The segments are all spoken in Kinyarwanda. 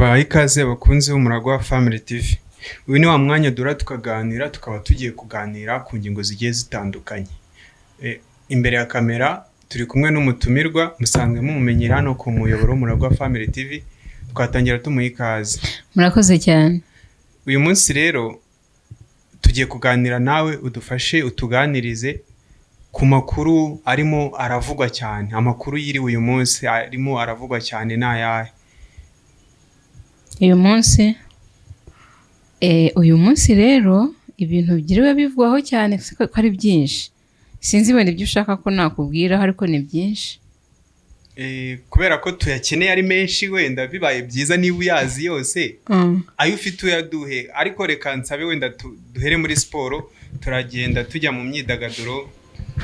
Tubahaye ikaze bakunzi b'Umuragwa Family TV. Uyu ni wa mwanya duhura tukaganira, tukaba tugiye kuganira ku ngingo zigiye zitandukanye. Imbere ya kamera turi kumwe n'umutumirwa musanzwe mumumenyera hano ku muyoboro w'Umuragwa Family TV, twatangira tumuha ikaze. Murakoze cyane. Uyu munsi rero tugiye kuganira nawe, udufashe utuganirize ku makuru arimo aravugwa cyane. Amakuru yiriwe uyu munsi arimo aravugwa cyane ni ayahe? Uyu munsi rero ibintu byiriwe bivugwaho cyane ko ari byinshi, sinzi wenda ibyo ushaka ko nakubwiraho, ariko ni byinshi. Kubera ko tuyakeneye ari menshi, wenda bibaye byiza niba uyazi yose ayo ufite uyaduhe, ariko reka nsabe wenda duhere muri siporo, turagenda tujya mu myidagaduro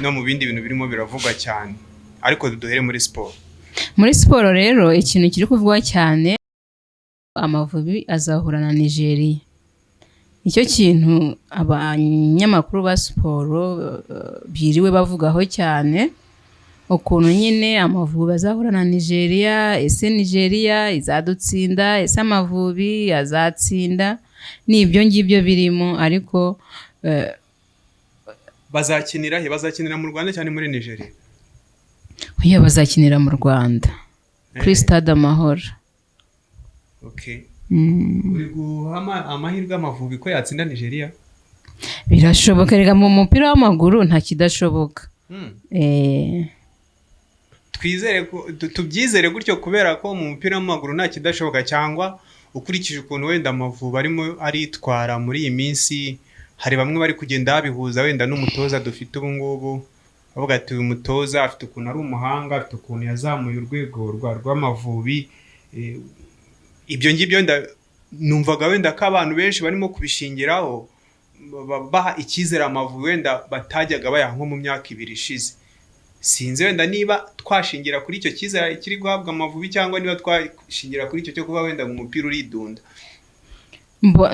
no mu bindi bintu birimo biravugwa cyane, ariko duhere muri siporo. Muri siporo rero ikintu kiri kuvugwa cyane, Amavubi azahura na Nigeria. Nicyo kintu abanyamakuru ba siporo biriwe bavugaho cyane, ukuntu nyine Amavubi azahura na Nigeria, ese Nigeria izadutsinda, ese Amavubi azatsinda? Ni ibyo ngibyo birimo, ariko Bazakinira he? Bazakinira mu Rwanda cyane muri Nigeria? Oya, bazakinira mu Rwanda kuri Stade Amahoro. Uri guha amahirwe Amavubi ko yatsinda Nigeria? Birashoboka reka, mu mupira w'amaguru nta kidashoboka. Twizere ko tubyizere gutyo, kubera ko mu mupira w'amaguru nta kidashoboka, cyangwa ukurikije ukuntu wenda Amavubi arimo aritwara muri iyi minsi, hari bamwe bari kugenda babihuza wenda n'umutoza dufite ubu ngubu, bavuga ati uyu mutoza afite ukuntu ari umuhanga, afite ukuntu yazamuye urwego rw'Amavubi. Ibyo ngibyo wenda numvaga wenda ko abantu benshi barimo kubishingiraho baha icyizere Amavubi wenda batajyaga bayaha nko mu myaka 2 ishize. Sinzi wenda niba twashingira kuri icyo cyizere kiri guhabwa Amavubi, cyangwa niba twashingira kuri icyo cyo kuba wenda ngo umupira uridunda.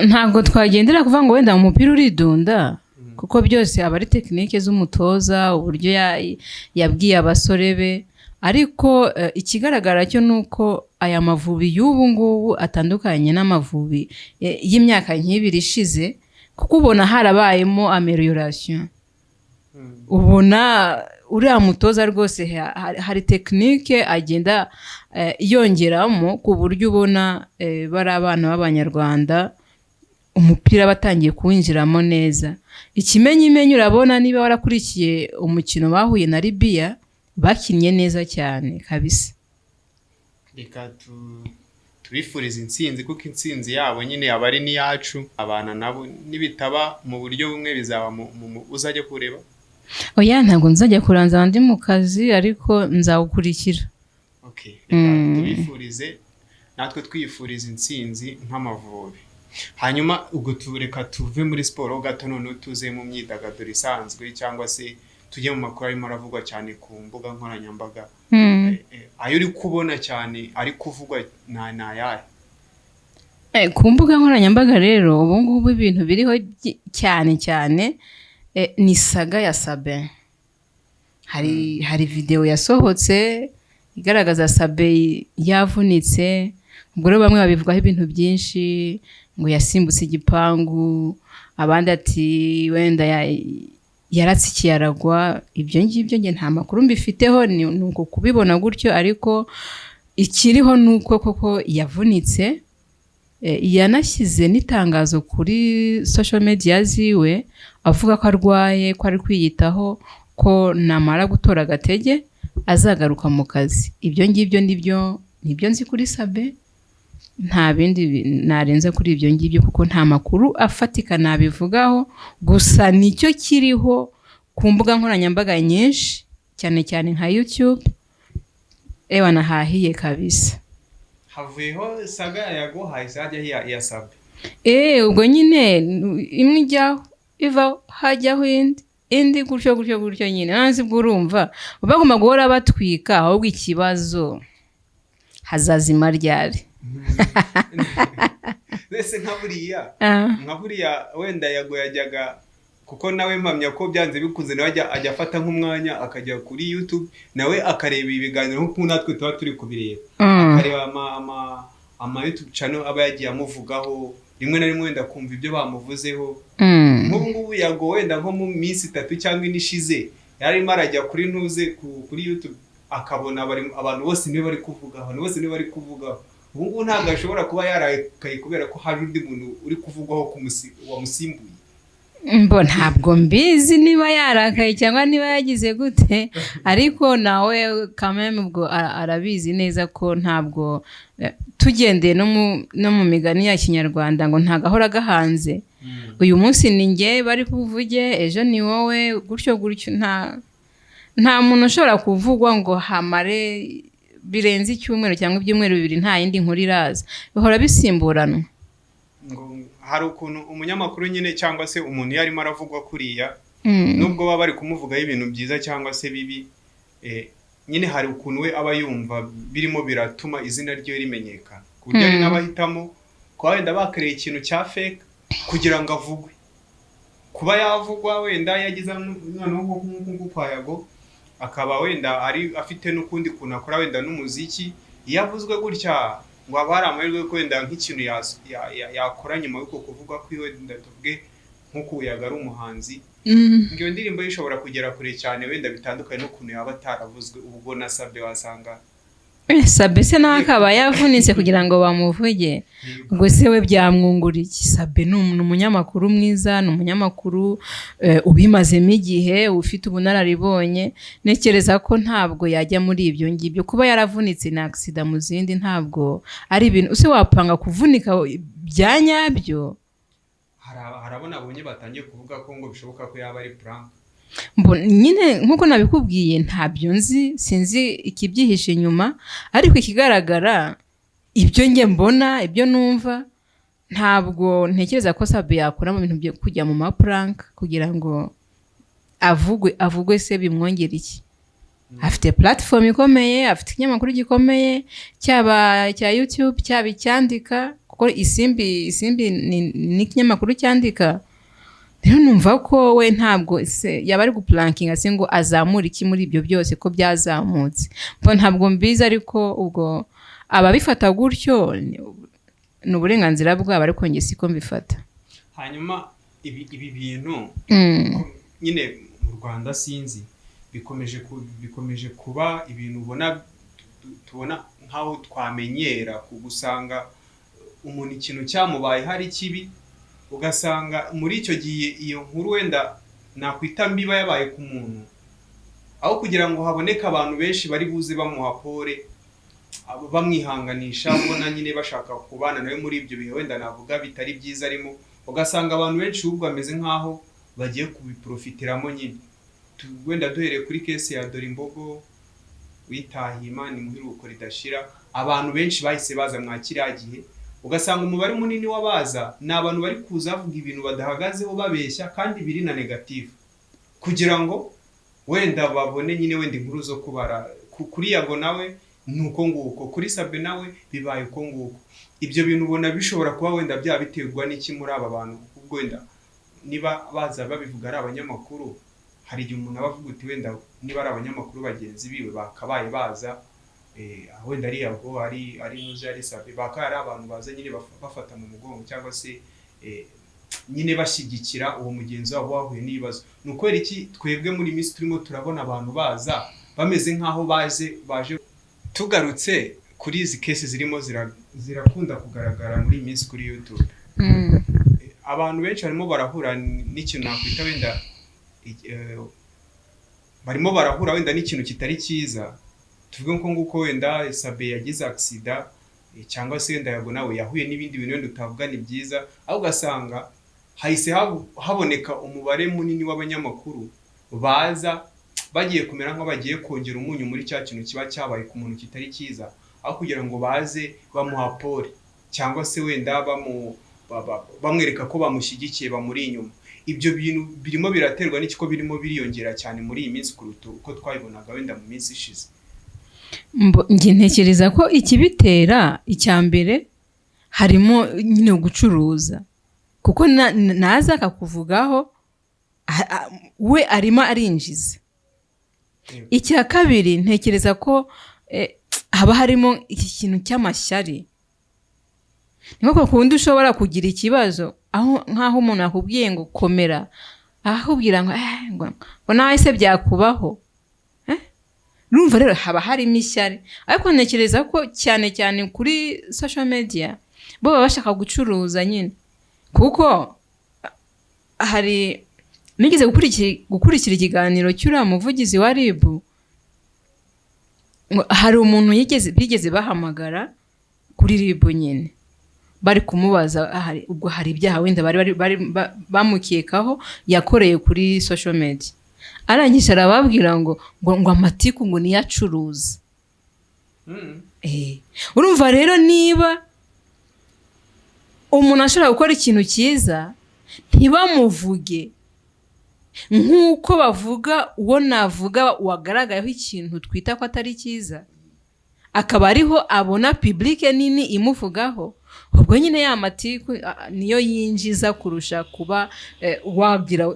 Ntabwo twagendera kuvuga ngo wenda umupira uridunda, kuko byose aba ari technique z'umutoza, uburyo yabwiye abasore be, ariko ikigaragara cyo ni uko aya Mavubi y'ubu ngubu atandukanye n'Amavubi y'imyaka nk'ibiri ishize, kuko ubona harabayemo amélioration. Ubona uriya mutoza rwose hari technique agenda yongeramo, ku buryo ubona bari abana b'Abanyarwanda umupira batangiye kuwinjiramo neza. Ikimenyimenyi, urabona niba warakurikiye umukino bahuye na Libya, bakinnye neza cyane kabisa. Reka tubifurize intsinzi, kuko intsinzi yabo nyine aba ari n'iyacu. Abana nabo nibitaba mu buryo bumwe bizaba uzajya kureba? Oya, ntabwo nzajya kuranza, ndi mu kazi, ariko nzawukurikira. Okay, reka tubifurize natwe twifuriza intsinzi nk'Amavubi. Hanyuma ubwo reka tuve muri siporo gato, noneho tuze mu myidagaduro isanzwe, cyangwa se tujye mu makuru arimo aravugwa cyane ku mbuga nkoranyambaga. Ayo uri kubona cyane ari kuvugwa ni ayahe? Ku mbuga nkoranyambaga rero ubu ngubu ibintu biriho cyane cyane ni saga ya Sabin. Hari videwo yasohotse igaragaza Sabin yavunitse, ubwo rero bamwe babivugaho ibintu byinshi, ngo yasimbutse igipangu, abandi ati wenda yaratsikiye aragwa. Ibyo ngibyo njye nta makuru mbifiteho, ni uko kubibona gutyo, ariko ikiriho ni uko koko yavunitse. Yanashyize n'itangazo kuri social media ziwe avuga ko arwaye, ko ari kwiyitaho, ko namara gutora agatege azagaruka mu kazi. Ibyo ngibyo nibyo nzi kuri Sabin, nta bindi narenza kuri ibyo ngibyo, kuko nta makuru afatika nabivugaho. Gusa nicyo kiriho ku mbuga nkoranyambaga nyinshi, cyane cyane nka YouTube. Ewa, nahahiye kabisa. Havuyeho saga ya Yago, hahise hajyaho iya Sabin. Ubwo nyine imwe ijyaho ivaho, hajyaho indi gutyo gutyo gutyo nyine. Nzi bwo urumva bagomba guhora batwika, ahubwo ikibazo hazazima ryari? Mbese nka buriya wenda Yago yajyaga, kuko nawe mpamya ko byanze bikunze nawe ajya afata nk'umwanya akajya kuri YouTube, nawe akareba ibiganiro nk'uko natwe tuba turi kubireba, akareba ama ama YouTube channel aba yagiye amuvugaho, rimwe na rimwe wenda kumva ibyo bamuvuzeho. Nk'ubu ngubu Yago wenda nko mu minsi 3 cyangwa 4 ishize yarimo arajya kuri ntuze kuri YouTube, akabona abantu bose niwe bari kuvuga, abantu bose niwe bari kuvugaho. Ubu ngubu ntabwo ashobora kuba yarakaye kubera ko hari undi muntu uri kuvugwaho wamusimbuye. Mbo ntabwo mbizi niba yarakaye cyangwa niba yagize gute, ariko nawe kameme ubwo arabizi neza ko ntabwo tugendeye no mu migani ya Kinyarwanda ngo ntagahora gahanze. Uyu munsi ni njye bari buvuge, ejo ni wowe, gutyo gutyo. Nta muntu ushobora kuvugwa ngo hamare birenze icyumweru cyangwa ibyumweru 2 nta yindi nkuru iraza. Bihora bisimburanwa. Ngo hari ukuntu umunyamakuru nyine cyangwa se umuntu iyo arimo aravugwa kuriya, nubwo baba bari kumuvugaho ibintu byiza cyangwa se bibi, nyine hari ukuntu we aba yumva birimo biratuma izina rye rimenyekana, ku buryo hari n'abahitamo kuba wenda bakereye ikintu cya fake kugira ngo avugwe. Kuba yavugwa wenda yagize noneho nk'uku nguku kwa Yago, akaba wenda ari afite n'ukundi kuntu akora wenda n'umuziki, iyo avuzwe gutya ngo haba hari amahirwe ko wenda nk'ikintu yakora nyuma y'uko kuvugwa kwiwe, wenda tuvuge nk'uko Yago ari umuhanzi, ngo iyo ndirimbo ye ishobora kugera kure cyane wenda bitandukanye n'ukuntu yaba ataravuzwe. Ubwo na Sabe wasanga Sabe se nawe akaba yavunitse kugira ngo bamuvuge, ubwo se we byamwungura iki? Sabe ni umunyamakuru mwiza, ni umunyamakuru ubimazemo igihe, ufite ubunararibonye. Ntekereza ko ntabwo yajya muri ibyo ngibyo. Kuba yaravunitse ni accident mu zindi, ntabwo ari ibintu use wapanga kuvunika bya nyabyo. Hari abo nabonye batangiye kuvuga ko ngo bishoboka ko yaba ari prank. Nyine nk'uko nabikubwiye, ntabyo nzi, sinzi ikibyihishe inyuma, ariko ikigaragara, ibyo njye mbona, ibyo numva, ntabwo ntekereza ko Sabe yakora mu bintu byo kujya mu ma prank kugira ngo avugwe. Avugwe se bimwongera iki? Afite platform ikomeye, afite ikinyamakuru gikomeye, cyaba cya YouTube, cyaba icyandika, kuko Isimbi ni ikinyamakuru cyandika. Rero numva ko we ntabwo se yaba ari guprankinga se ngo azamure iki muri ibyo byose ko byazamutse? Mbo ntabwo mbizi, ariko ubwo ababifata gutyo ni uburenganzira bwabo, ariko njye siko mbifata. Hanyuma ibi bintu nyine mu Rwanda sinzi, bikomeje kuba ibintu ubona tubona nk'aho twamenyera gusanga umuntu ikintu cyamubaye hari kibi, ugasanga muri icyo gihe iyo nkuru wenda nakwita mbiba yabaye ku muntu, aho kugira ngo haboneke abantu benshi bari buze bamuha pole, bamwihanganisha, ubona nyine bashaka kubana nawe muri ibyo bihe wenda navuga bitari byiza arimo, ugasanga abantu benshi ahubwo bameze nk'aho bagiye kubiprofitiramo nyine. Wenda duhereye kuri case ya Dorimbogo witahiye Imana imuha ridashira, abantu benshi bahise baza mwa kiriya gihe, ugasanga umubare munini w'abaza ni abantu bari kuza bavuga ibintu badahagazeho, babeshya kandi biri na negative, kugira ngo wenda babone nyine wenda inkuru zo kubara. Kuri Yago nawe ni uko nguko, kuri Sabe nawe bibaye uko nguko. Ibyo bintu ubona bishobora kuba wenda byaba biterwa n'iki muri aba bantu? Ubwo wenda niba baza babivuga ari abanyamakuru, hari igihe umuntu aba avuga uti wenda niba ari abanyamakuru bagenzi biwe bakabaye baza, wenda ari Yago, ari Nuzi, ari Sabe, bakabaye ari abantu baza nyine bafata mu mugongo cyangwa se nyine bashyigikira uwo mugenzi wabo wahuye n'ibibazo. Ni ukubera iki twebwe muri iyi minsi turimo turabona abantu baza bameze nk'aho baje? Tugarutse kuri izi case zirimo zirakunda kugaragara muri iyi minsi kuri YouTube, abantu benshi barimo barahura n'ikintu nakwita wenda barimo barahura wenda n'ikintu kitari cyiza. Tuvuge nko nguko wenda Sabe yagize accident, cyangwa se wenda Yago nawe yahuye n'ibindi bintu wenda utavuga ni byiza, aho ugasanga hahise haboneka umubare munini w'abanyamakuru baza bagiye kumera nk'abagiye kongera umunyu muri cya kintu kiba cyabaye ku muntu kitari cyiza, aho kugira ngo baze bamuha pole cyangwa se wenda bamwereka ko bamushyigikiye, bamuri inyuma. Ibyo bintu birimo biraterwa n'iki ko birimo biriyongera cyane muri iyi minsi kuruta uko twabibonaga wenda mu minsi ishize? Njye ntekereza ko ikibitera, icya mbere harimo nyine gucuruza, kuko naza akakuvugaho, we arimo arinjiza. Icya kabiri, ntekereza ko haba harimo iki kintu cy'amashyari. Ni nko kundi ushobora kugira ikibazo aho nk'aho umuntu akubwiye ngo komera, akakubwira ngo ngo nawe se byakubaho. Urumva rero haba harimo ishyari, ariko ntekereza ko cyane cyane kuri social media bo baba bashaka gucuruza nyine, kuko hari nigeze gukurikira ikiganiro cy'uriya muvugizi wa RIB, ngo hari umuntu bigeze bahamagara kuri RIB nyine bari kumubaza, ubwo hari ibyaha wenda bari bamukekaho yakoreye kuri social media, arangije arababwira ngo amatiku ngo niyo acuruza. Urumva rero niba umuntu ashobora gukora ikintu cyiza ntibamuvuge nk'uko bavuga uwo navuga wagaragayeho ikintu twita ko atari cyiza, akaba ariho abona public nini imuvugaho, ubwo nyine ya matiku niyo yinjiza kurusha kuba wagira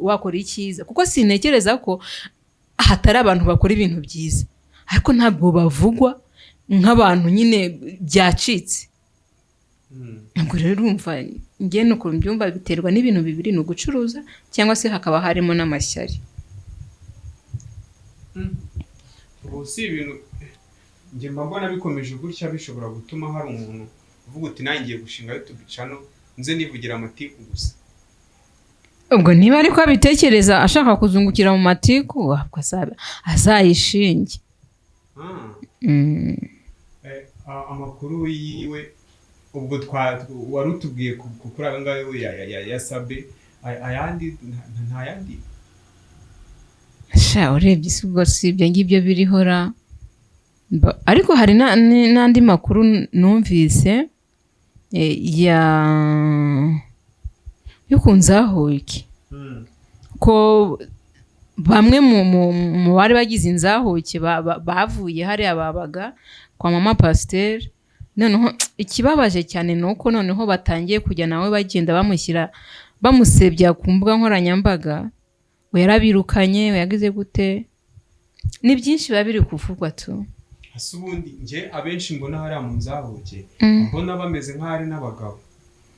wakora icyiza, kuko sintekereza ko hatari abantu bakora ibintu byiza ariko ntabwo bavugwa nk'abantu nyine byacitse. Ubwo rero urumva njye ni ukuntu mbyumva, biterwa n'ibintu bibiri: ni ugucuruza cyangwa se hakaba harimo n'amashyari. Ubu si ibintu njye mba mbona bikomeje gutya bishobora gutuma hari umuntu uvuga uti: "Nanjye ngiye gushinga YouTube channel, nze nivugira amatiku gusa." Ubwo niba ariko abitekereza ashaka kuzungukira mu matiku, ubwo azayishinge. Amakuru yiwe ubwo twa wari utubwiye kuri aya ngaya ya Sabe, ayandi nta yandi? Sha, urebye si ubwo si ibyo ngibyo biriho ra. Ariko hari n'andi makuru numvise ya yo ku nzahuke, ko bamwe mu bari bagize inzahuke bavuye hariya babaga kwa mama pasiteri. Noneho ikibabaje cyane ni uko noneho batangiye kujya nawe bagenda bamushyira, bamusebya ku mbuga nkoranyambaga, ngo yarabirukanye, ngo yagize gute. Ni byinshi biba biri kuvugwa tu. Hasi ubundi njye abenshi mbona hariya mu nzahuke, mbona bameze nk'aho ari n'abagabo,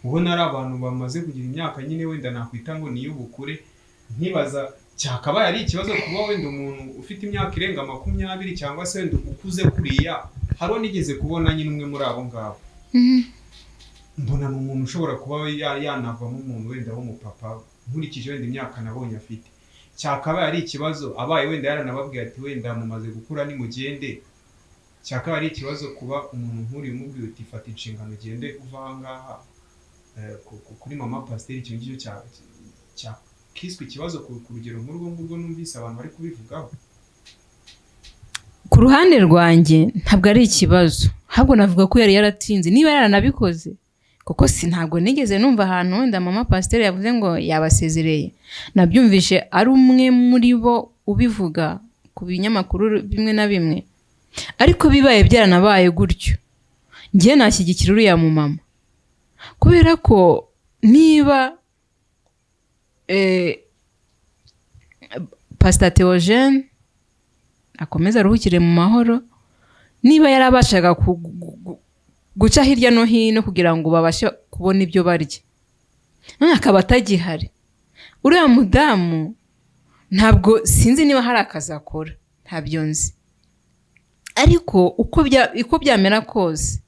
ubona ari abantu bamaze kugira imyaka nyine wenda nakwita ngo ni iy'ubukure, nkibaza cyakabaye ari ikibazo kuba wenda umuntu ufite imyaka irenga 20 cyangwa se wenda ukuze kuriya. Hari uwo nigeze kubona nyine, umwe muri abo ngabo, mbona ni umuntu ushobora kuba yanavamo umuntu wenda w'umupapa, nkurikije wenda imyaka nabonye afite. Cyakabaye ari ikibazo abaye wenda yaranababwiye ati: "Wenda mumaze gukura, nimugende." Cyakabaye ari ikibazo kuba umuntu nk'uriya umubwiye uti: "Fata inshingano ugende uva aha ngaha," kuri mama pasiteri, icyo ngicyo cyakiswe ikibazo ku rugero nk'urwo ngurwo numvise abantu bari kubivugaho? Ku ruhande rwanjye ntabwo ari ikibazo, ahubwo navuga ko yari yaratinze niba yaranabikoze, kuko si ntabwo nigeze numva ahantu wenda mama pasiteri yavuze ngo yabasezereye. Nabyumvishe ari umwe muri bo ubivuga ku binyamakuru bimwe na bimwe. Ariko bibaye byaranabaye gutyo, njye nashyigikira uriya mumama, kubera ko niba Pasita Theogene, akomeze aruhukire mu mahoro, niba yarabashaga guca hirya no hino kugira ngo babashe kubona ibyo barya, none akaba atagihari, uriya mudamu ntabwo sinzi niba hari akazi akora, ntabyo nzi, ariko uko byamera kose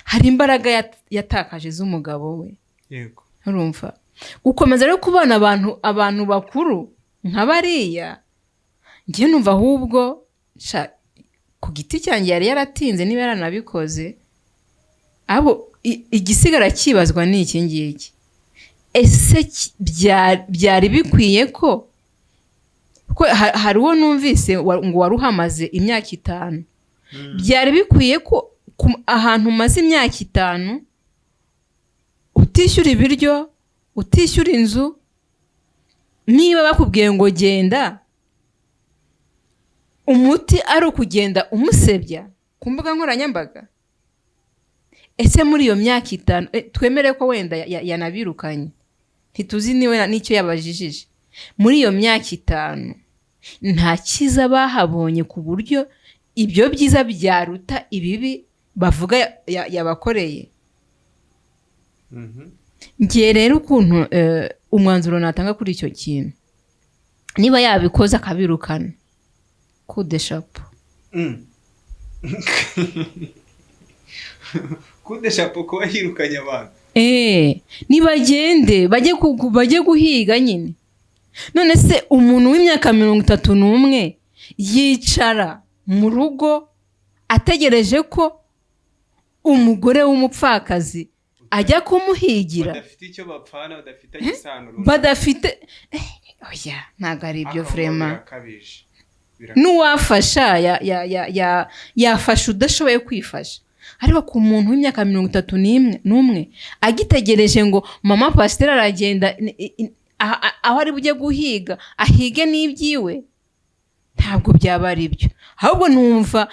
hari imbaraga yatakaje z'umugabo we. Urumva gukomeza rero kubana abantu bakuru nka bariya, njye numva ahubwo sha, ku giti cyanjye yari yaratinze niba yaranabikoze. Abo igisigara kibazwa ni iki ngiki: ese byari bikwiye ko hari uwo numvise ngo wari uhamaze imyaka 5, byari bikwiye ko ahantu umaze imyaka 5 utishyura ibiryo, utishyura inzu, niba bakubwiye ngo genda, umuti ari ukugenda umusebya ku mbuga nkoranyambaga? Ese muri iyo myaka 5, twemere ko wenda yanabirukanye, ntituzi niwe n'icyo yabajijije, muri iyo myaka 5 nta cyiza bahabonye ku buryo ibyo byiza byaruta ibibi bavuga yabakoreye? Ngiye rero ukuntu umwanzuro natanga kuri icyo kintu, niba yabikoze akabirukana, kudeshapo. Kudeshapo kuba yirukanye abantu. Nibagende bajye guhiga nyine. None se umuntu w'imyaka 31 yicara mu rugo ategereje ko umugore w'umupfakazi ajya kumuhigira? Badafite icyo bapfana, badafitanye isano runaka. Badafite, oya, ntabwo ari ibyo. Akaba Vraiment. birakabije. N'uwafasha yafasha udashoboye kwifasha, ariko ku muntu w'imyaka 31 agitegereje ngo mama pasiteri aragenda aho ari bujye guhiga ahige n'ibyiwe, ntabwo byaba ari byo. Ahubwo numva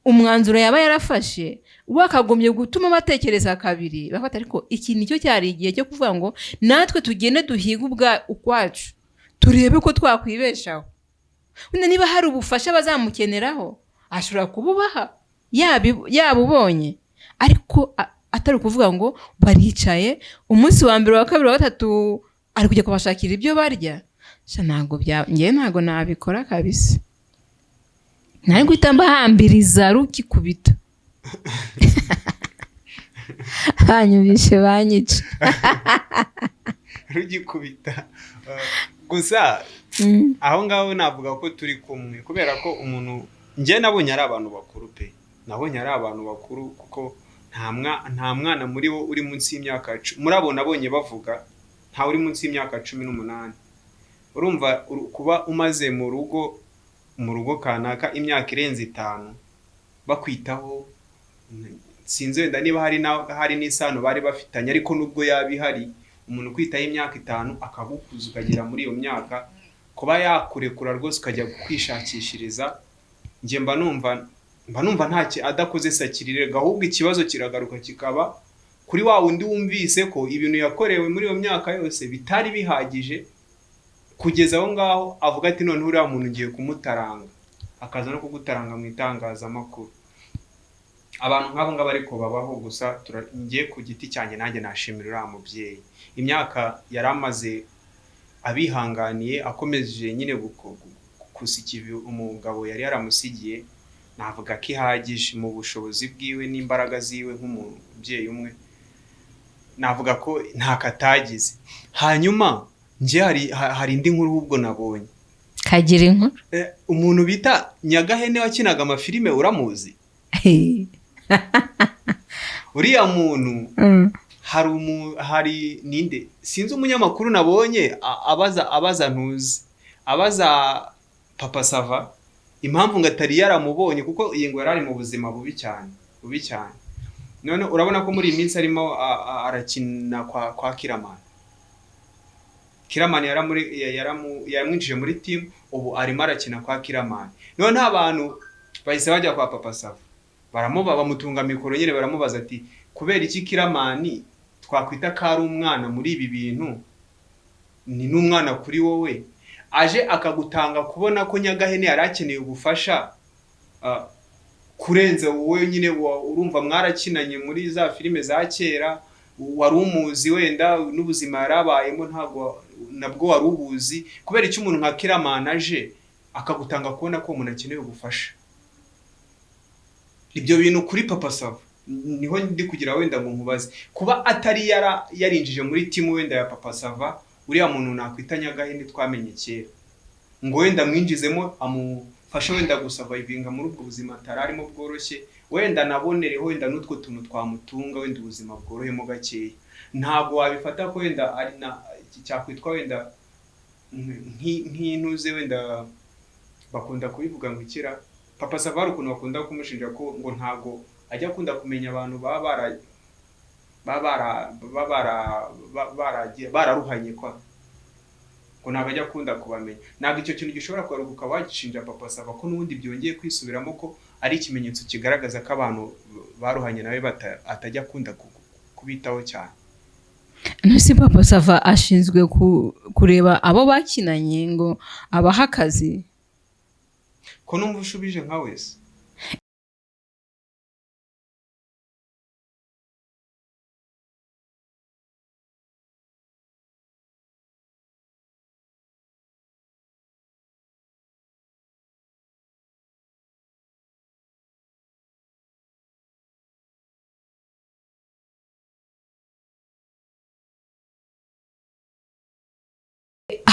umwanzuro yaba yarafashe wakagombye gutuma batekereza kabiri, bafata. Ariko iki nicyo cyari igihe cyo kuvuga ngo natwe tugende duhige ukwacu, turebe ko twakwibeshaho. Wenda niba hari ubufasha bazamukeneraho ashobora kububaha yabubonye, ariko atari ukuvuga ngo baricaye umunsi wa mbere, wa kabiri, wa gatatu ari kujya kubashakira ibyo barya. Sha, ntabwo bya njyewe ntabwo nabikora kabisa, nari guhita mbahambiriza rukikubita, hanyumvishe banyica. Rugikubita. Gusa aho ngaho navuga ko turi kumwe, kubera ko umuntu njye nabonye ari abantu bakuru pe, nabonye ari abantu bakuru, kuko nta mwana muri bo uri munsi y'imyaka muri abo nabonye bavuga, nta uri munsi y'imyaka 18. Urumva kuba umaze mu rugo kanaka imyaka irenze 5 bakwitaho, sinzi wenda niba hari n'isano bari bafitanye, ariko nubwo yaba ihari, umuntu ukwitaho imyaka 5 akagukuza ukagera muri iyo myaka, kuba yakurekura rwose ukajya kwishakishiriza, njye mba numva nta adakoze sacrilège. Ahubwo ikibazo kiragaruka kikaba kuri wa wundi wumvise ko ibintu yakorewe muri iyo myaka yose bitari bihagije, kugeza aho ngaho avuga ati: "Noneho uriya muntu ngiye kumutaranga," akaza no kugutaranga mu itangazamakuru. Abantu nk'abo ngabo ariko babaho. Gusa ngiye ku giti cyanjye, nanjye nashimira uriya mubyeyi, imyaka yari amaze abihanganiye, akomeje nyine kusa ikivi umugabo yari yaramusigiye. Navuga ko ihagije mu bushobozi bwiwe n'imbaraga ziwe nk'umubyeyi umwe, navuga ko ntako atagize. Hanyuma njye hari indi nkuru ahubwo nabonye. Kagira inkuru. Umuntu bita Nyagahene wakinaga amafilime, uramuzi uriya muntu? Hari ninde, sinzi, umunyamakuru nabonye abaza ntuzi, abaza Papa Sava impamvu ngo atari yaramubonye, kuko iyi ngo yari ari mu buzima bubi cyane, bubi cyane. None urabona ko muri iyi minsi arimo arakina kwa Kiramani. Kiramani yaramwinjije muri team, ubu arimo arakina kwa Kiramani. None abantu bahise bajya kwa Papa Sava, baramuba bamutunga mikoro nyine, baramubaza ati: "Kubera iki Kiramani twakwita ko ari umwana muri ibi bintu, ni n'umwana kuri wowe, aje akagutanga kubona ko Nyagahene yari akeneye ubufasha kurenza wowe nyine urumva mwarakinanye muri za filime za kera, wari umuzi, wenda n'ubuzima yari abayemo ntabwo nabwo wari ubuzi. Kubera icyo umuntu nka Kiramani aje akagutanga kubona ko umuntu akeneye ubufasha?" Ibyo bintu kuri Papa Sava niho ndi kugira wenda ngo nkubaze, kuba atari yarinjije muri team wenda ya Papa Sava uriya muntu nakwita Nyagahene twamenye kera, ngo wenda amwinjizemo amufashe wenda gusurvivinga muri ubwo buzima atari arimo bworoshye, wenda anabonereho wenda n'utwo tuntu twamutunga, wenda ubuzima bworohemo gakeya, ntabwo wabifata ko wenda ari na cyakwitwa wenda nk'intuze, wenda bakunda kubivuga ngo ikira Papa Sava, hari ukuntu bakunda kumushinja ko ngo ntabwo ajya akunda kumenya abantu baba bara baba bara baba bara ba- baragiye bararuhanye, kwa ngo ntabwo ajya akunda kubamenya. Ntabwo icyo kintu gishobora kugaruka ukaba wagishinja Papa Sava, ko n'ubundi byongeye kwisubiramo, ko ari ikimenyetso kigaragaza ko abantu baruhanye nawe atajya akunda kubitaho cyane? Ntuse Papa Sava ashinzwe kureba abo bakinanye ngo abahe akazi? Ko numva ushubije nka wese.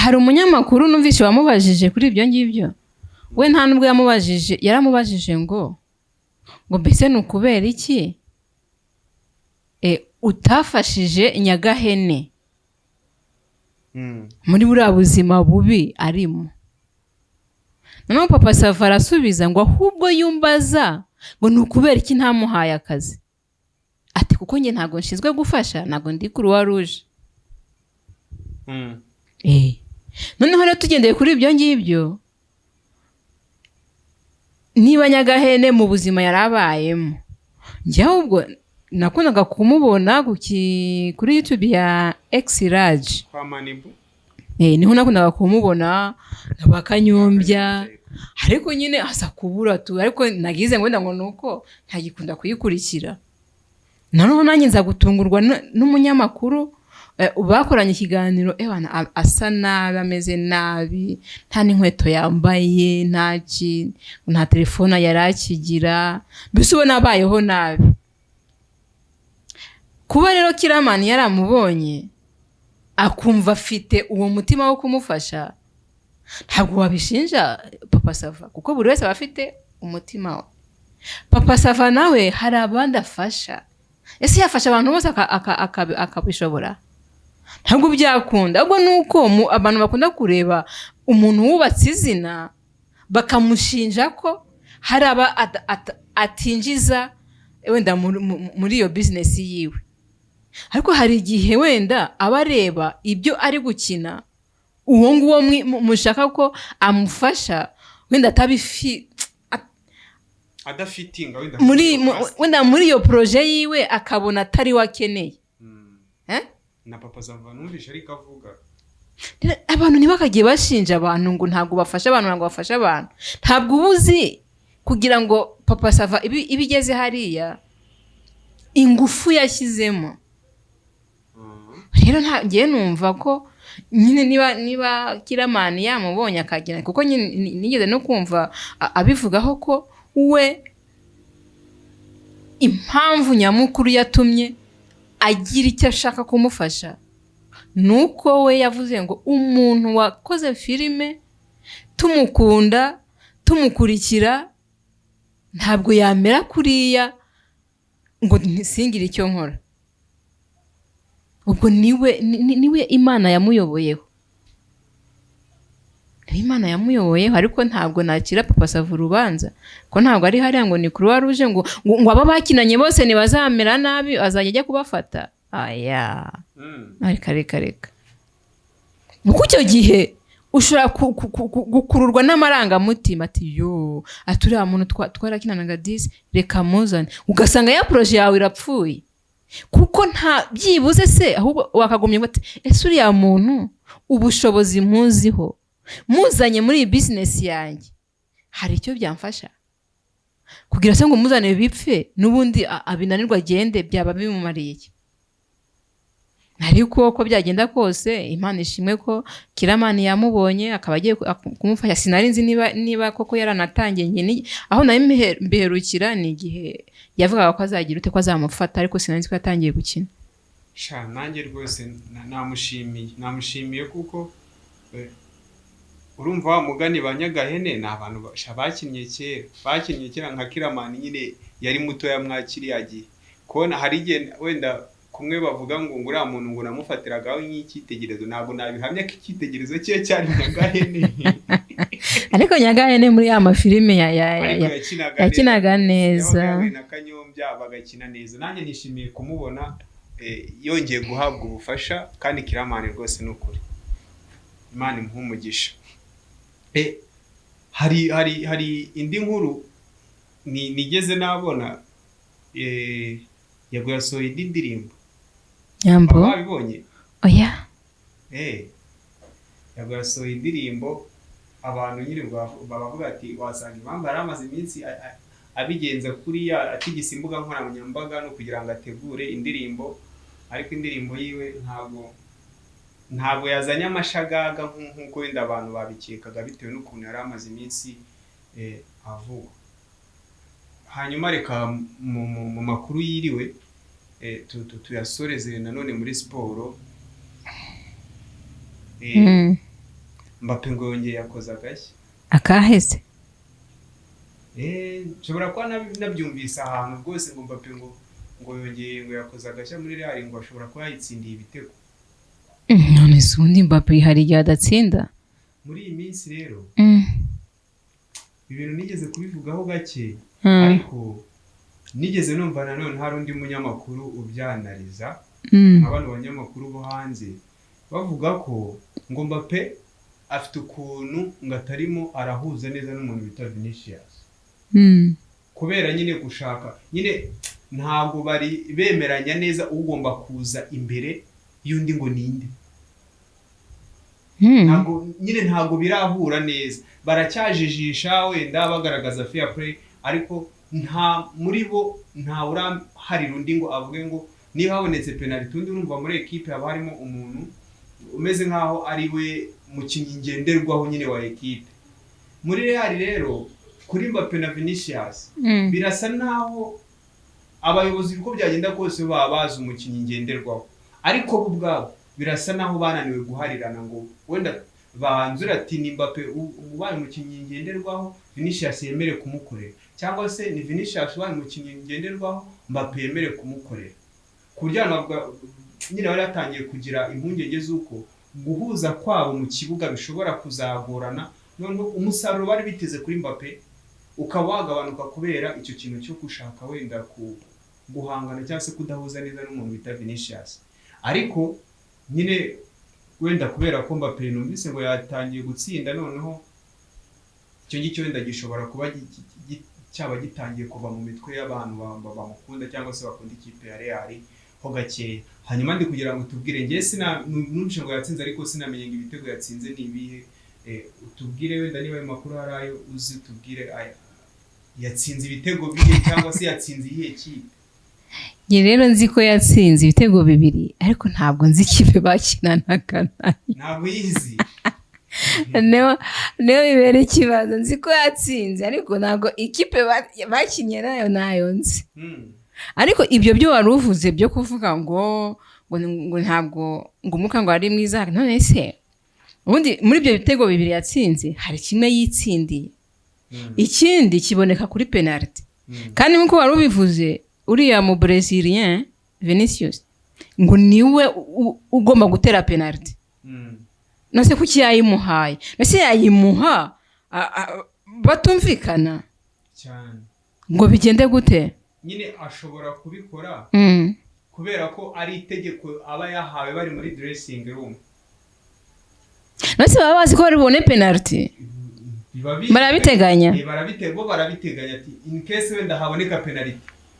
Hari umunyamakuru numvise wamubajije kuri ibyo ngibyo. We nta nubwo yamubajije, yaramubajije ngo mbese ni ukubera iki utafashije Nyagahene muri buriya buzima bubi arimo? Noneho Papa Sava arasubiza ngo ahubwo yumbaza ngo ni ukubera iki ntamuhaye akazi, ati kuko njye ntabwo nshinzwe gufasha, ntabwo ndi Croix Rouge. Noneho rero tugendeye kuri ibyo ngibyo, niba Nyagahene mu buzima yari abayemo, njye ahubwo nakundaga kumubona kuri YouTube ya X-Large. Kwa Manibu. Niho nakundaga kumubona na ba Kanyombya, ariko nyine aza kubura tu. Ariko nagize ngo wenda ngo ni uko ntagikunda kuyikurikira. Noneho nanjye nza gutungurwa n'umunyamakuru bakoranye ikiganiro, ewana asa nabi, ameze nabi, nta n'inkweto yambaye, nta telefone yari akigira, mbese ubona abayeho nabi. Kuba rero Kiramani yaramubonye akumva afite uwo mutima wo kumufasha, ntabwo wabishinja Papa Sava, kuko buri wese aba afite umutima we. Papa Sava nawe hari abandi afasha. Ese yafasha abantu bose akabishobora? Ntabwo byakunda. Ahubwo ni uko abantu bakunda kureba umuntu wubatse izina bakamushinja ko hari aba atinjiza wenda muri iyo bizinesi yiwe, ariko hari igihe wenda aba areba ibyo ari gukina, uwo nguwo mushaka ko amufasha wenda atabifi Adafitinga wenda muri wenda muri iyo projet yiwe, akabona atari we akeneye. Eh? Na Papa Sava numvishe ariko avuga. Rero abantu ntibakagiye bashinja abantu ngo ntabwo bafasha abantu, ntabwo bafasha abantu. Ntabwo uba uzi kugira ngo Papa Sava ibe igeze hariya, ingufu yashyizemo. Rero ngewe numva ko nyine niba Kiramani yamubonye akagira, kuko nyine nigeze no kumva abivugaho ko we impamvu nyamukuru yatumye agira icyo ashaka kumufasha ni uko we yavuze ngo umuntu wakoze filime tumukunda, tumukurikira, ntabwo yamera kuriya ngo singire icyo nkora. Ubwo niwe Imana yamuyoboyeho, niwe Imana yamuyoboyeho. Ariko ntabwo nakira Papa Sava urubanza, ko ntabwo ari hariya ngo ni Croix Rouge, ngo aba bakinanye bose ntibazamera nabi, azajya ajya kubafata. Aya, reka, reka, reka, kuko icyo gihe ushobora gukururwa n'amarangamutima, ati yo, ati uriya muntu twarakinanaga disi, reka muzane, ugasanga ya projet yawe irapfuye kuko nta byibuze se. Ahubwo wakagumya ati ese uriya muntu ubushobozi muziho, muzanye muri iyi bizinesi yanjye hari icyo byamfasha? Kugira se ngo muzane bipfe, n'ubundi abinanirwa agende, byaba bimumariye iki? Ariko uko byagenda kose, Imana ishimwe ko Kiramani yamubonye akaba agiye kumufasha. Sinari nzi niba koko yaranatangiye. Njye aho nari mbiherukira ni igihe yavugaga ko azagira ute, ko azamufata, ariko sinari nzi ko yatangiye gukina. Sha, nanjye rwose namushimiye kuko urumva wa mugani ba Nyagahene ni abantu sha bakinnye kera nka Kiramani nyine yari mutoya mwakiriya gihe. Kubona hari igihe wenda kumwe bavuga ngo uriya muntu ngo namufatiragaho nk'icyitegererezo, ntabwo nabihamya ko icyitegererezo cye cyari Nyagahene. Ariko Nyagahene muri ya mafilime Ariko yakinaga yakinaga neza. Neza. Yabaga yahuye na Kanyombya bagakina neza. Nanjye nishimiye kumubona yongeye guhabwa ubufasha, kandi Kiramani rwose ni ukuri Imana imuhe umugisha. Hari indi nkuru nigeze nabona, Yago yasohoye indi ndirimbo. Nyambo. Waba wabibonye? Oya. Yago yasohoye indirimbo, abantu nyine bavuga ati wasanga impamvu yari amaze iminsi abigenza kuriya, atigisa imbuga nkoranyambaga, no kugira ngo ategure indirimbo. Ariko indirimbo yiwe ntabwo yazanye amashagaga nk'uko wenda abantu babikekaga, bitewe n'ukuntu yari amaze iminsi avugwa. Hanyuma reka mu makuru yiriwe tuyasoreze nanone muri siporo. Mbappe ngo yongeye yakoze agashya. Akaheze? Nshobora kuba nabyumvise ahantu rwose ngo Mbappe ngo yongeye ngo yakoze agashya muri Real, ngo ashobora kuba yayitsindiye ibitego. None se ubundi Mbappe hari igihe adatsinda? Muri iyi minsi rero, ibintu nigeze kubivugaho gake, ariko nigeze numva nanone hari undi munyamakuru ubyanariza, nka bano banyamakuru bo hanze, bavuga ko ngo Mbappe afite ukuntu ngo atarimo arahuza neza n'umuntu bita Vinicius, kubera nyine gushaka nyine ntabwo bari bemeranya neza ugomba kuza imbere y'undi ngo ninde. Ntabwo nyine, ntabwo birahura neza, baracyajijisha wenda bagaragaza fair play, ariko nta muri bo nta uraharira undi ngo avuge ngo niba habonetse penalty undi. Urumva muri ekipe haba harimo umuntu umeze nkaho ari we mukinnyi ngenderwaho nyine wa ekipe. Muri Real rero, kuri Mbappe na Vinicius, birasa naho abayobozi uko byagenda kose baba bazi umukinnyi ngenderwaho, ariko bo ubwabo birasa naho bananiwe guharirana ngo wenda banzure ati ni Mbappe ubaye umukinnyi ngenderwaho, Vinicius yemere kumukorera, cyangwa se ni Vinicius ubaye umukinnyi ngenderwaho, Mbappe yemere kumukorera, ku buryo abantu bavuga nyine bari batangiye kugira impungenge z'uko guhuza kwabo mu kibuga bishobora kuzagorana, noneho umusaruro bari biteze kuri Mbappe ukaba wagabanuka kubera icyo kintu cyo gushaka wenda ku guhangana cyangwa se kudahuza neza n'umuntu bita Vinicius. Ariko nyine wenda kubera ko Mbappe numvise ngo yatangiye gutsinda, noneho icyo ngicyo wenda gishobora kuba cyaba gitangiye kuva mu mitwe y'abantu bamukunda cyangwa se bakunda ikipe ya Real ho gakeya. Hanyuma ndi kugira ngo tubwire, ngewe sina numvise ngo yatsinze ariko sinamenye ngo ibitego yatsinze ni ibihe. Utubwire wenda niba ayo makuru hari ayo uzi, tubwire yatsinze ibitego bihe cyangwa se yatsinze iyihe kipe? Njye rero nzi ko yatsinze ibitego bibiri, ariko ntabwo nzi ikipe bakinanaga nayo. Ntabwo yizi? Niyo bibera ikibazo. Nzi ko yatsinze, ariko ntabwo ikipe bakinnye nayo nayo nzi. Ariko ibyo byo wari uvuze byo kuvuga ngo ntabwo ngo umwuka ngo ari mwiza, none se ubundi muri ibyo bitego bibiri yatsinze hari kimwe yitsindiye, ikindi kiboneka kuri penaliti. Kandi nk'uko wari ubivuze, uriya mu Brésilien Vinicius ngo niwe ugomba gutera penaliti. None kuki yayimuhaye? None yayimuha batumvikana? Cyane. Ngo bigende gute? Nyine ashobora kubikora kubera ko ari itegeko aba yahawe bari muri dressing room. None baba bazi ko bari bubone penaliti? Biba bizwi. Barabiteganya. Bo barabiteganya ati in case wenda haboneka penalty,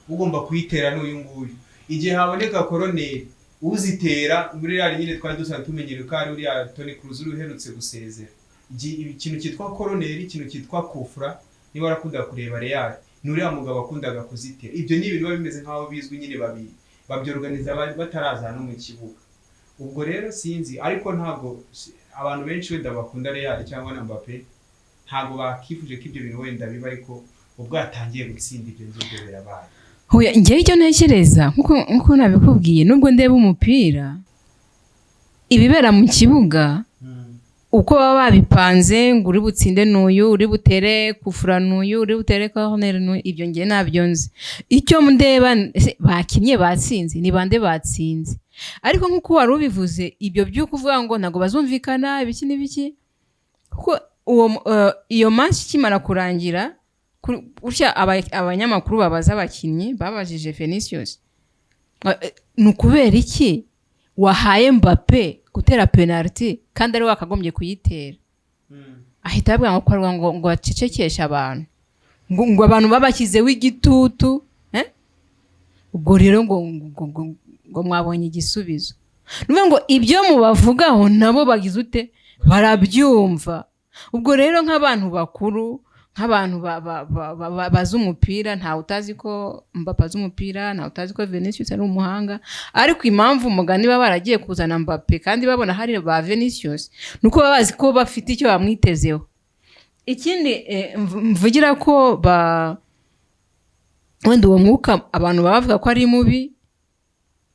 ugomba kuyitera n'uyu nguyu. Igihe haboneka koroneri, uzitera muri Real nyine twari dusanzwe tumenyereye ko ari uriya Toni Kroos uherutse gusezera. Ikintu cyitwa koroneri, ikintu cyitwa kufura, niba warakunda kureba Real, ni uriya mugabo wakundaga kuzitera. Ibyo ni ibintu biba bimeze nk'aho bizwi nyine, babyorganiza bataraza no mu kibuga. Ubwo rero sinzi, ariko ntabwo abantu benshi wenda bakunda Real cyangwa na Mbappe ntabwo bakifuje ko ibyo bintu wenda biba, ariko ubwo yatangiye gutsinda ibyo ngibyo birabaye. Hoya, njyewe icyo ntekereza, nkuko nabikubwiye, nubwo ndeba umupira, ibibera mu kibuga uko baba babipanze ngo uri butsinde n'uyu, uri butere kufura n'uyu, uri butere corner n'uyu, ibyo njye ntabyo nzi. Icyo ndeba ese bakinnye, batsinze, ni bande batsinze. Ariko nk'uko wari ubivuze, ibyo byo kuvuga ngo ntabwo bazumvikana ibiki n'ibiki, kuko iyo match ikimara kurangira gutya abanyamakuru babaza abakinnyi, babajije Vinicius: "Ni ukubera iki wahaye Mbappe gutera penalty kandi ari we wakagombye kuyitera?" Ahita ababwira ngo korwa ngo acecekeshe abantu, ngo abantu babashyizeho igitutu, eh? Ubwo rero ngo mwabonye igisubizo. Ni ukuvuga ngo ibyo mubavugaho nabo bagize ute? Barabyumva. Ubwo rero nk'abantu bakuru, nk'abantu bazi umupira, ntawe utazi ko Mbappe azi umupira, ntawe utazi ko Vinicius ari umuhanga. Ariko impamvu umugani baba baragiye kuzana Mbappe kandi babona hari ba Vinicius, ni uko baba bazi ko bafite icyo bamwitezeho. Ikindi mvugira ko ba wenda uwo mwuka abantu baba bavuga ko ari mubi,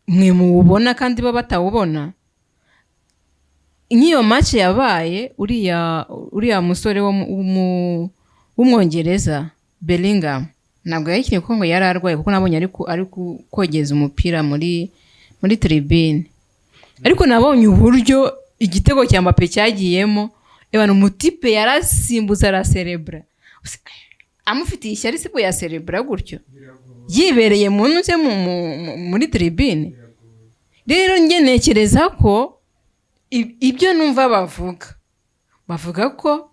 mwe muwubona kandi bo batawubona. Nk'iyo match yabaye, uriya musore wo w'Umwongereza Bellingham ntabwo yayikinnye kuko ngo yari arwaye, kuko nabonye ari kogeza umupira muri tribune. Ariko nabonye uburyo igitego cya Mbappe cyagiyemo, ebana, umutipe yarasimbutse, araserebura. Amufitiye ishyari sibwo yaserebura gutyo yibereye mu ntuze muri tribune. Rero njye ntekereza ko ibyo numva bavuga ko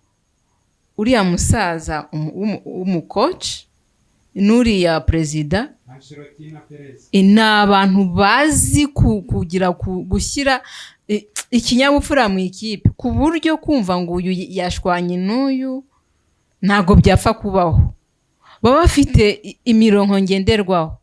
uriya musaza w'umukoci n'uriya perezida Ancelotti na Perez. Ni abantu bazi kugira gushyira ikinyabupfura mu ikipe, ku buryo kumva ngo uyu yashwanye n'uyu ntabwo byapfa kubaho. Baba bafite imirongo ngenderwaho.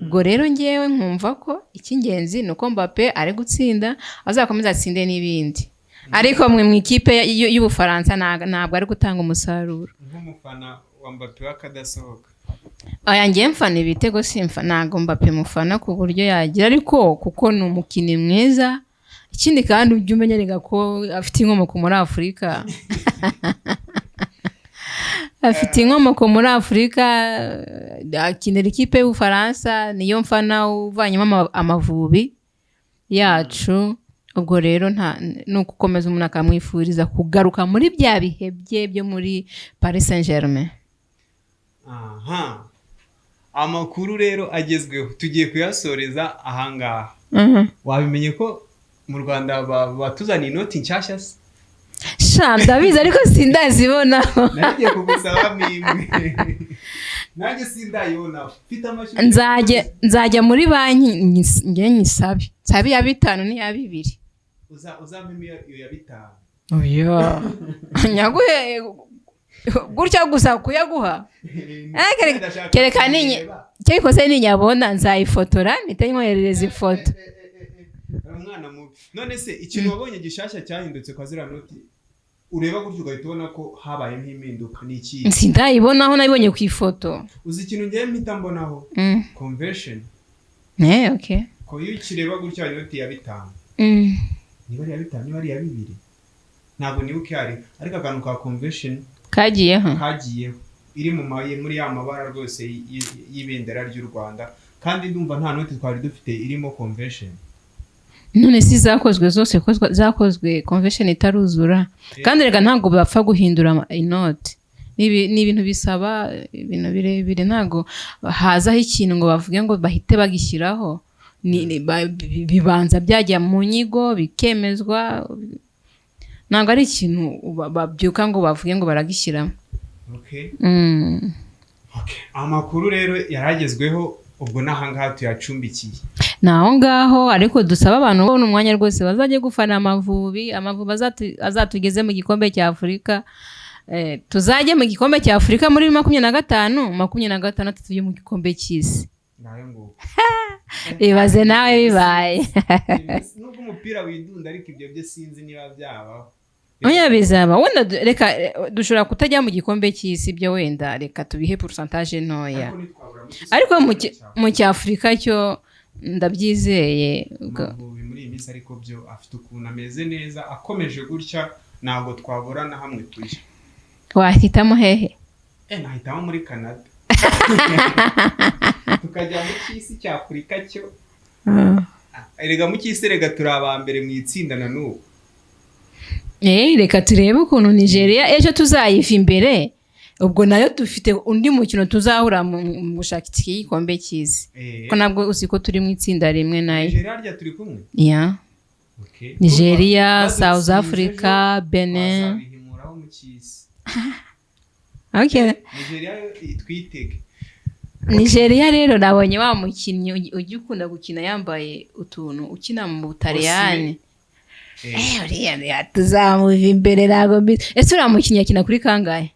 Ubwo rero ngewe nkumva ko icy'ingenzi ni uko Mbappe ari gutsinda, azakomeza atsinde n'ibindi, ariko mwe mu ikipe y'Ubufaransa ntabwo ari gutanga umusaruro. Nk'umufana wa Mbappe w'akadasohoka. Aya, ngewe mfana ibitego, simfa, ntabwo Mbappe mufana ku buryo yagira, ariko kuko ni umukinnyi mwiza. Ikindi kandi ujye umenya rega ko afite inkomoko muri Afurika, afite inkomoko muri Afurika, akinira ikipe y'Ubufaransa, niyo mfana uvanyemo Amavubi yacu. Ubwo rero nta ni ugukomeza umuntu akamwifuriza kugaruka muri bya bihe bye byo muri Paris Saint Germain. Aha, amakuru rero agezweho tugiye kuyasoreza ahangaha. Wabimenye ko mu Rwanda batuzaniye inoti nshyashya se? Sha, ndabizi ariko sindazibonaho. Nagiye kugusaba imwe, nanjye sindayibona, mfite amashyushyu. Nzajya muri banki njye nyisabe, nsabe iya 5 n'iya 2. Uzampemo iyo ya 5. Oya, nyaguhe gutya gusa kuyaguha? Ndashaka kereka ninye kureba. Cyariko ninyabona nzayifotora mpite nkoherereza ifoto. Umwana mubi. None se ikintu wabonye gishyashya cyahindutse kwa ziriya noti, ureba gutyo ugahita ubona ko habayemo impinduka, ni ikihe? Sindayibonaho, nabibonye ku ifoto. Uzi ikintu ngewe mpita mbonaho? Conversion. Okay. Ko iyo ukireba gutya inoti ya 5, niba ari iya 5, niba ari iya 2, ntabwo nibuka iyo ari, ariko akantu ka conversion kagiyeho. Kagiyeho, iri muri ya mabara rwose y'ibendera ry'u Rwanda, kandi ndumva nta noti twari dufite irimo conversion. None si zakozwe zose ko zakozwe conversion itaruzura? Kandi reka, ntabwo bapfa guhindura inoti. Ni ibintu bisaba ibintu birebire, ntabwo hazaho ikintu ngo bavuge ngo bahite bagishyiraho. Bibanza byajya mu nyigo, bikemezwa. Ntabwo ari ikintu babyuka ngo bavuge ngo baragishyiramo. Okay. Amakuru rero yaragezweho, ubwo n'ahangaha tuyacumbikiye. Ni aho ngaho, ariko dusaba abantu babona umwanya rwose bazajye gufana Amavubi. Amavubi azatugeze mu gikombe cya Afurika. Tuzajye mu gikombe cya Afurika muri 2025, 2026 tujye mu gikombe cy'isi. Ngayo nguko. Ibaze nawe bibaye. Nubwo umupira widunda, ariko ibyo byo sinzi niba byabaho. Oya, bizaba. Wenda reka, dushobora kutajya mu gikombe cy'isi, byo wenda reka tubihe pourcentage ntoya. Ariko ntitwabura mu cy'isi. Ariko mu cy'Afurika cyo ndabyizeye. Amavubi muri iyi minsi ariko byo afite ukuntu ameze neza, akomeje gutya ntabwo twabura na hamwe tujya. Wahitamo hehe? Nahitamo muri Canada, tukajya mu cy'isi cya Afurika cyo. Erega mu cy'isi, rega turi aba mbere mu itsinda na n'ubu. Reka turebe ukuntu Nigeria ejo tuzayiva imbere. Ubwo nayo dufite undi mukino tuzahura mu gushaka itike y'igikombe cy'isi. Ko nabwo uzi ko turi mu itsinda rimwe nayo. Nigeria harya turi kumwe? Yeah. Okay. Nigeria, Badutsinze South ejo, Africa, Benin. twazabihimuraho mu cy'isi. Nigeria yo twitege. Nigeria rero nabonye wa mukinnyi ujya ukunda gukina yambaye utuntu, ukina mu Butaliyani. Uriya tuzamuva imbere, ntabwo mbizi. Ese uriya mukinnyi akina kuri kangahe?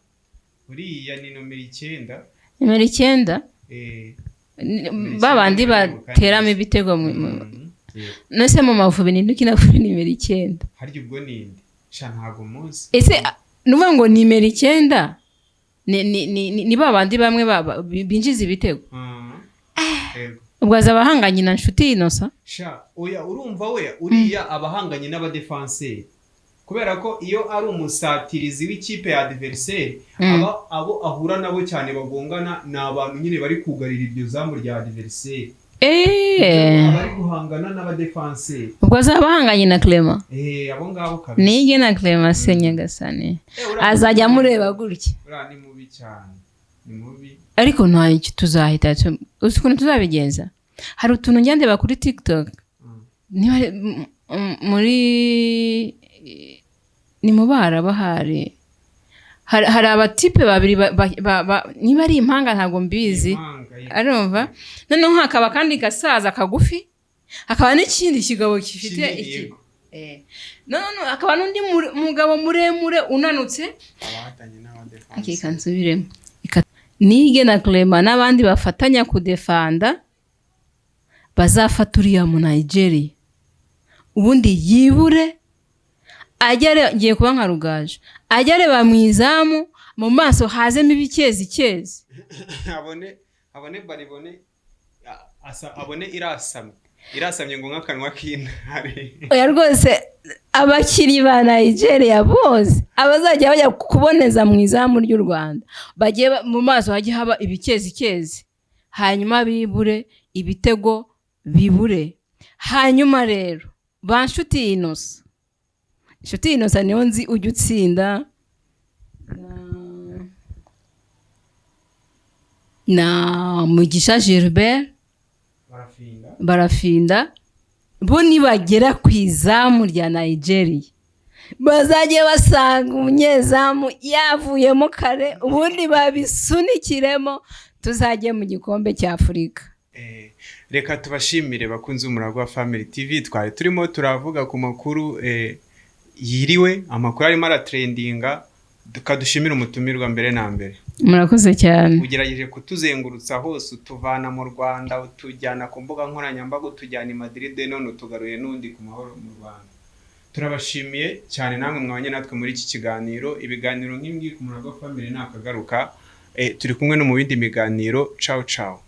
Uriya ni nomero 9. Nimero 9? Ba bandi bateramo ibitego Yego. Nese mu Mavubi ninde ukina kuri nimero 9? Harya ubwo ninde? Sha, ntabwo muzi. Ese nuvuga ngo nimero 9 ni ba bandi bamwe binjiza ibitego? Yego. Ubwo azaba ahanganye na Nshuti Innocent. Sha, oya, urumva we uriya aba ahanganye n'abadefanseri, kubera ko iyo ari umusatirizi w'ikipe ya adversaire, aba abo ahura nabo cyane bagongana ni abantu nyine bari kugarira iryo zamu rya adversaire. Aba ari guhangana n'abadefanseri. Ubwo azaba ahanganye na Clement. Abo ngabo kabisa. Nige na Clement se, nyagasani. Uriya Azajya amureba gutya. Uriya ni mubi cyane, ni mubi. Ariko ntacyo, tuzahita uzi ukuntu tuzabigenza. Hari utuntu njya ndeba kuri TikTok, niba ari muri ni mu Barabu, hari abatipe babiri niba ari impanga, ntabwo mbizi. Impanga. Arumva noneho hakaba akandi gasaza kagufi, hakaba n'ikindi kigabo gifite Kinini, iki. Yego. No, hakaba n'undi mugabo muremure unanutse. Abahatanye n'abadefanse. Akeka nsubiremo. Nige na Clement n'abandi bafatanya kudefanda bazafata uriya mu Nigeria, ubundi yibure, ajya ngiye kuba nka Rugaju, ajya areba mu izamu, mu maso hazemo ibikezi kezi. Abone baribone abone irasamye, irasamye ngo nk'akanwa k'intare. Oya rwose, abakinnyi ba Nigeria bose abazajya bajya kuboneza mu izamu ry'u Rwanda bagiye mu maso hajye haba ibikezi kezi, hanyuma bibure ibitego, bibure. Hanyuma rero ba Nshuti Innocent, Nshuti Innocent niyo nzi ujya utsinda na Mugisha Gilbert. Barafinda. Barafinda bo nibagera ku izamu rya Nigeria bazajye basanga umunyezamu yavuyemo kare, ubundi babisunikiremo, tuzajye mu gikombe cya Afurika. Reka tubashimire, bakunze Umuragwa Family TV. Twari turimo turavuga ku makuru yiriwe, amakuru arimo aratrendinga. Tukadushimira umutumirwa mbere na mbere. Murakoze cyane. Ugerageje kutuzengurutsa hose, utuvana mu Rwanda, utujyana ku mbuga nkoranyambaga, utujyana i Madrid, none utugaruye n'undi ku mahoro mu Rwanda. Turabashimiye cyane namwe mwabanye natwe muri iki kiganiro. Ibiganiro nk'ibi ku Muragwa Family nakagaruka. Turi kumwe no mu bindi biganiro. Ciao ciao.